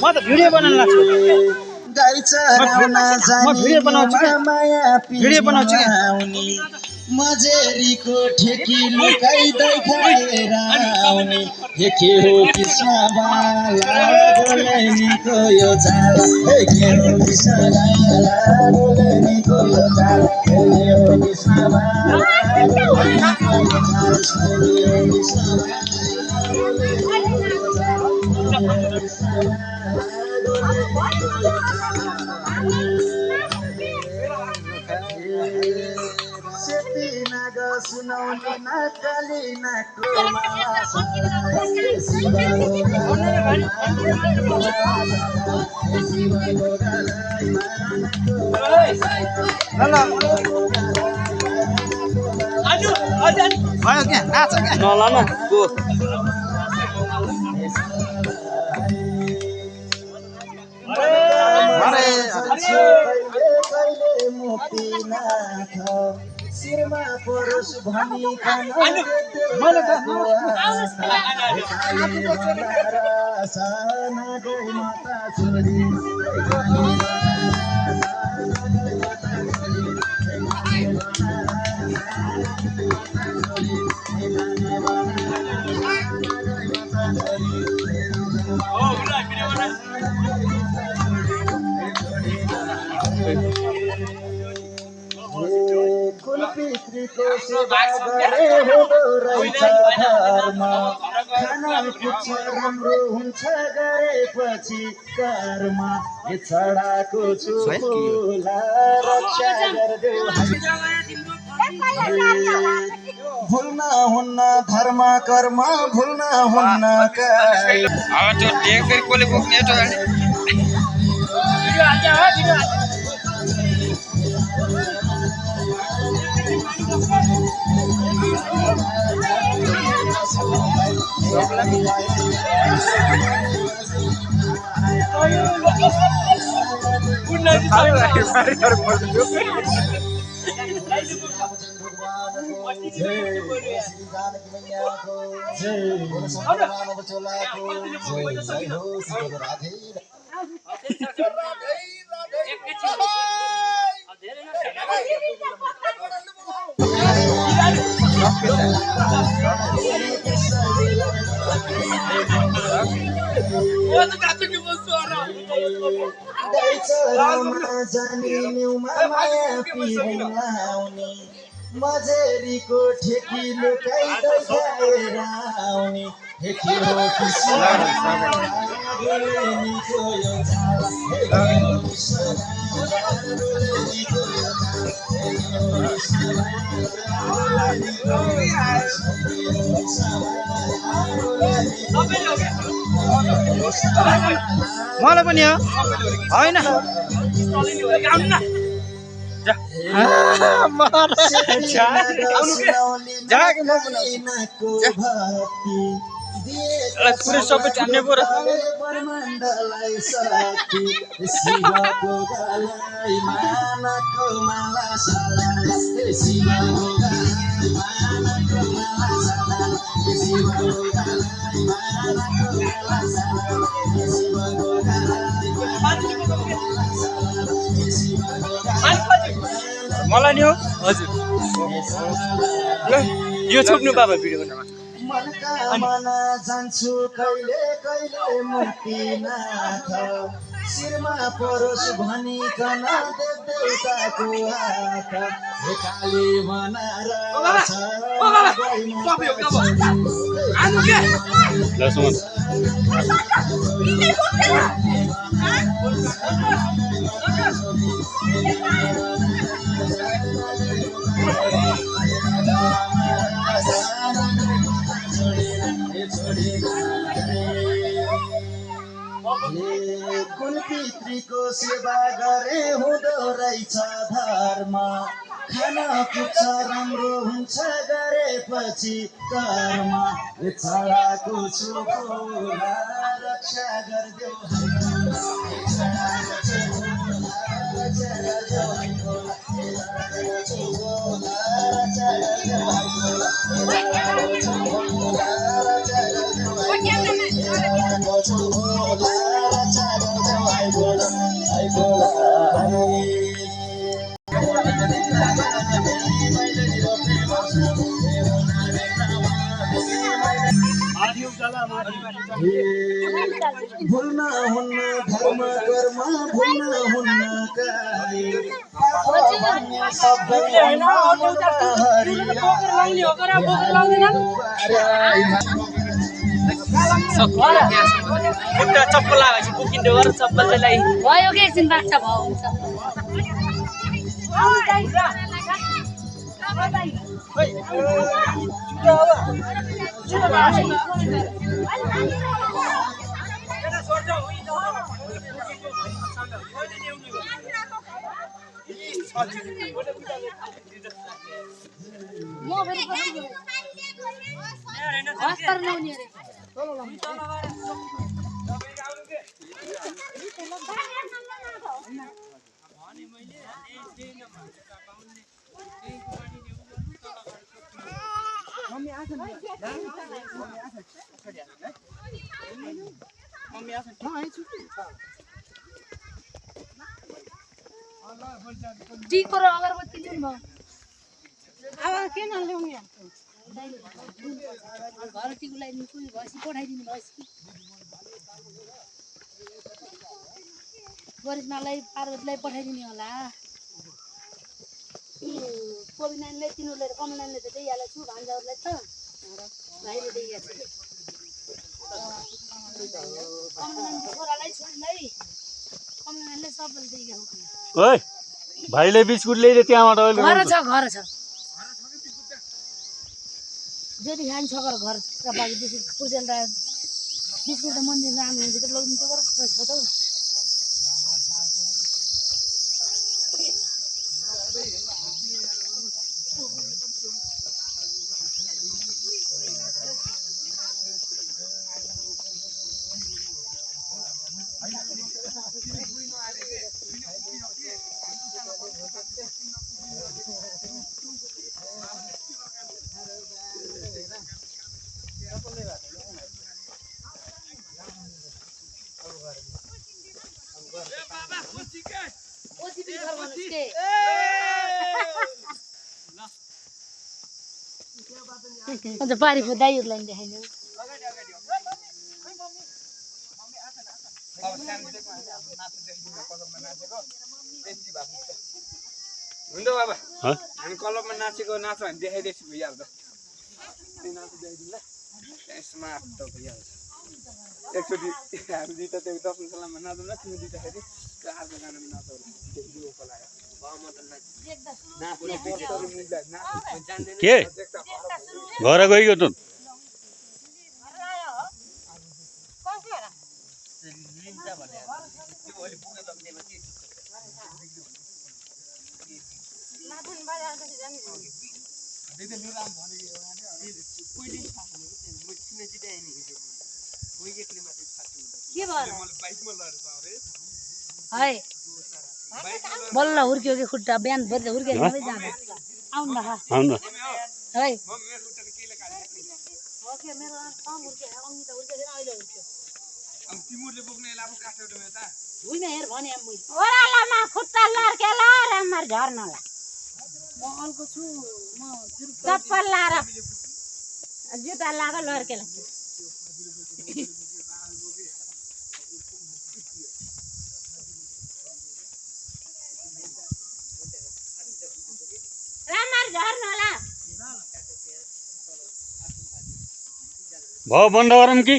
म त भिडियो बनाउन लाग्छु गाई चराउन जाने माया पिउन आउने मजेरीको ठेकी लुकाइदै खाएर आउने के हो कृष्ण बाला बोलैनीको यो चाल के हो कृष्ण बाला बोलैनीको यो चाल के हो कृष्ण बाला बोलैनीको यो चाल के हो कृष्ण बाला बोलैनीको यो चाल सेती नाग सुनाउने नक्कली नाकको माला शिवको कहिले मुक्तिनाथ शिरमा परोस् भनिकन माता छोरी कुल पितृको सेवा गरे हुँदो रहेछ धर्म खाना पुग्छ राम्रो हुन्छ गरेपछि कर्म छडाको छु फुला रक्षा गर्देऊ भुल्न हुन्न धर्म कर्म भुल्न हुन्न काई त्यो टेक फेरि कसले बोक्ने मजेरीको ठेकी लुकाइदै खाएर आउने के हो कृष्ण बोलैनीको यो चाल मलाई पनि हो होइन पुरै सबै छुट्ने पो ब्रह्माण्डलाई शक्ति शिवको गलाई मानको माला साला शिवको गलाई मानको माला साला शिवको गलाई मानको माला साला शिवको गलाई मानको माला साला शिवको गलाई मलाई नि हो हजुर ल यो छोप्नु बाबा भिडियो बनाउन मनकामना जान्छु कहिले कहिले मुक्तिनाथ शिरमा परोस् भनिकन देवदेउताको हात काली बनाएर कुल पितृको सेवा गरे हुँदो रहेछ धर्म खाना पुग्छ राम्रो हुन्छ गरेपछि कर्म छडाको छु फुला रक्षा गरिदेऊ भुल्न हुन्न धर्म कर्म भुल्न हुन्न काई पाप भन्ने शब्द खुट्टा चप्पल लगाएपछि पुगिन्थ्यो गर चप्पल चाहिँ भयो कि एकछिन बाछा भयो हुन्छ टीको र अगरबत्ती लिनु भयो अब किन ल्याउने घर टीको लगाइदिनु कोही भएपछि पठाइदिनु भएपछि गरिश्मालाई पार्वतीलाई पठाइदिने होला कोविनानीले तिनीहरूले कमलानीले त दिइहालेको छु भान्जाहरूलाई त भाइले दिइहाल्छ कमलानीको छोरालाई छोरीलाई कमलानीले सबैले दिइहाल्छ ओइ भाइले बिस्कुट ल्याइदे त्यहाँबाट अहिले घर छ ज्योति खान छ घर र बाबु बिस्कुट पूजन र बिस्कुट त मन्दिर जानुहुन्छ त लगिन्छ गर छ त अन्त पारीको दाइहरूलाई देखाइदिउँ हुन्छ बाबा हामी क्लबमा नाचेको नाच हामी देखाइदिएपछि भइहाल्छ त्यो नाच देखाइदिउँ ल स्मार्ट त भइहाल्छ एकचोटि हामी दुइटा त्यो दर्शन सलाममा नाचौँ ल तिमी दुइटाखेरि त्यो अर्को गानामा नाचौँ के घर गइगयो त है बल्ल हुर्क्यो कि खुट्टा बिहान भरि हुर्केर मात्रै जाँदा आउनु न आउनु है ओरालामा खुट्टा लड्केला राम्ररी झर्नला म अल्को छु म चप्पल लाएर जुत्ता लगाएको लड्केला राम्ररी झर्नला भयो बन्द गरौँ कि